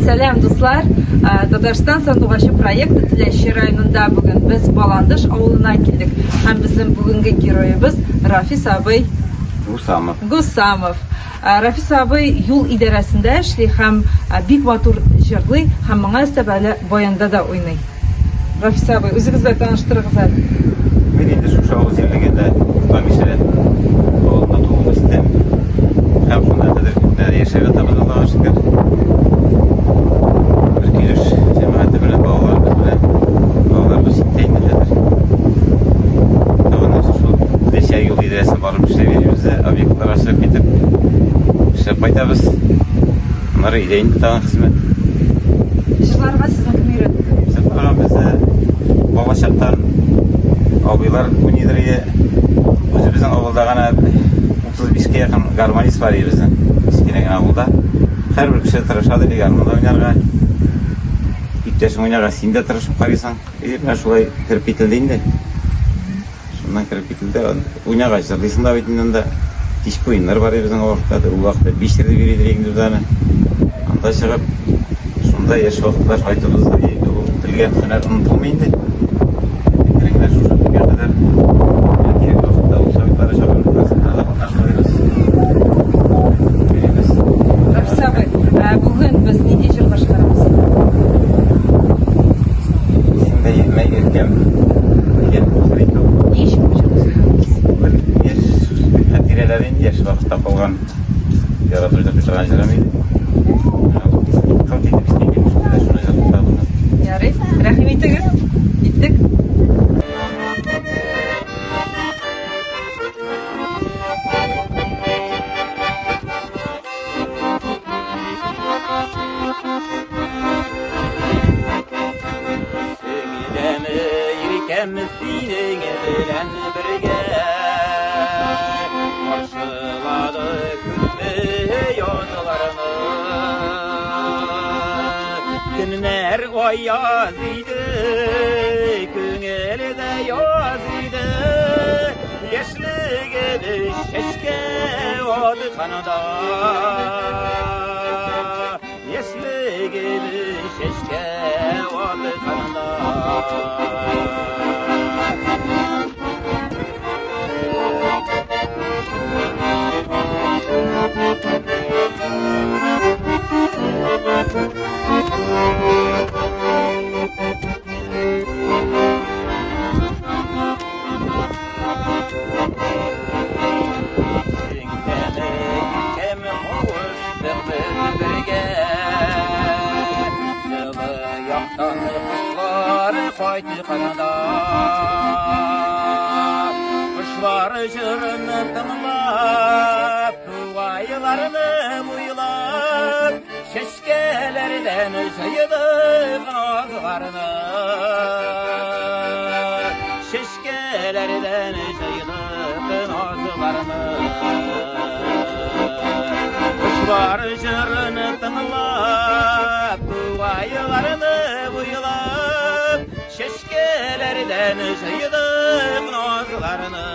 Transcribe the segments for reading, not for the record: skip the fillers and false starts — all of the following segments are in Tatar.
Сәлам, дуслар! Татарстан сандугачы проекты Теләче районында бүген без Баландыш авылына килдек. Һәм безнең бүгенге героебыз Рафис абый Гусамов. Гусамов. Рафис абый юл идарәсендә эшли һәм бик матур җырлый һәм моңа өстәп әле баянда да уйный. Рафис абый, үзегез белән таныштырыгыз әле. Мин инде шушы авыл җирлегендә Урта Мишә авылында туып үстем. Һәм шунда хәзер күптән яшәп ятабыз, Аллага шөкер. Бер килеш җәмәгате белән, балаларыбыз белән. Балаларыбыз читтә инде хәзер. Тагын нәрсә шул Ләчә юл идарәсенә барып эшләп йөрибез дә, объектларга чыгып китеп, эшләп кайтабыз. Аннары өйдә инде тагын хезмәт. Җырларга сезне кем өйрәтте? Җырларга безне балачактан абыйлар уйныйдыр иде. Үзебезнең авылда гына 35 кә якын гармонист бар иде безнең. Кечкенә генә авылда. Һәрбер кеше тырышадыр иде гармунда уйнарга. Иптәшең уйнарга син дә тырышып карыйсың. И менә шулай кереп кителде инде. Шуннан кереп кителде. Уйнагач җырлыйсың да бит инде анда. Кичке уеннар бар иде безнең вакытта. Ул вакытта 5 ел дип йөри идек инде без аны. Анда чыгып, шунда яшь вакытлар шулай узды. Ул белгән һөнәр онытылмый инде. Әкрен генә шушы көнгә кадәр кирәк вакытта ул советлары чакырып концертларда катнашып йөрибез. Рафис абый, ә бүген без нинди җыр башкарабыз? Исемдә йөрмә иркәм дигән җыр инде ул. Ни өчен бу җырны сайладыгыз? Бер яшь хатирәләр инде, яшь вакытта калган яратып җырлый торган җырым иде. Кылт итеп искә килде, шуны җырлап та булды. Ярый, рәхим итегез. Киттек. Сеңлем, иркәм синең белән бергә Каршылады күпме язларны. Көннәр аяз иде, күңел дә яз иде. Яшьлегебез чәчкә атканда. Яшьлегебез чәчкә атканда. Кем кавыштык без бергә Җылы яктан кошлар кайтканда Кошлар җырын тыңлап Тугайларны буйлап Чәчкәләрдән җыйдык назларны Чәчкәләрдән җыйдык назларны Кошлар җырын тыңлап Тугайларны буйлап Чәчкәләрдән җыйдык назларны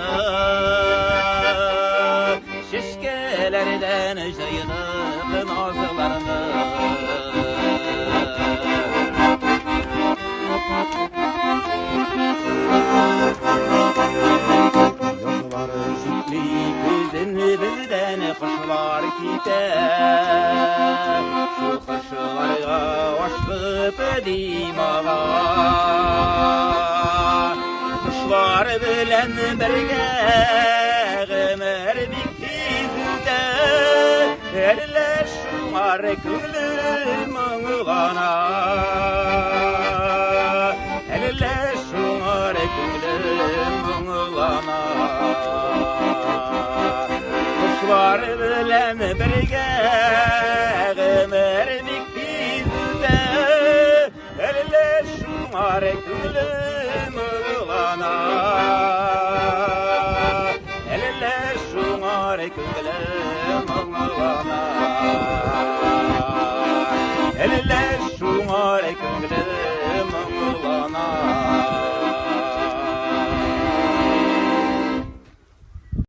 Чәчкәләрдән җыйдык назларны. Язлар җитми, көзен бездән кошлар китә. Шул кошларга ашкып димага. Кошлар белән бергә гомер бик тиз үтә. Әллә шуңар күңелем моңлана. Әллә шуңар күңелем моңлана. Кошлар белән бергә гомер бик тиз үтә. Әллә шуңар күңелем моңлана. Әллә шуңар күңелем моңлана.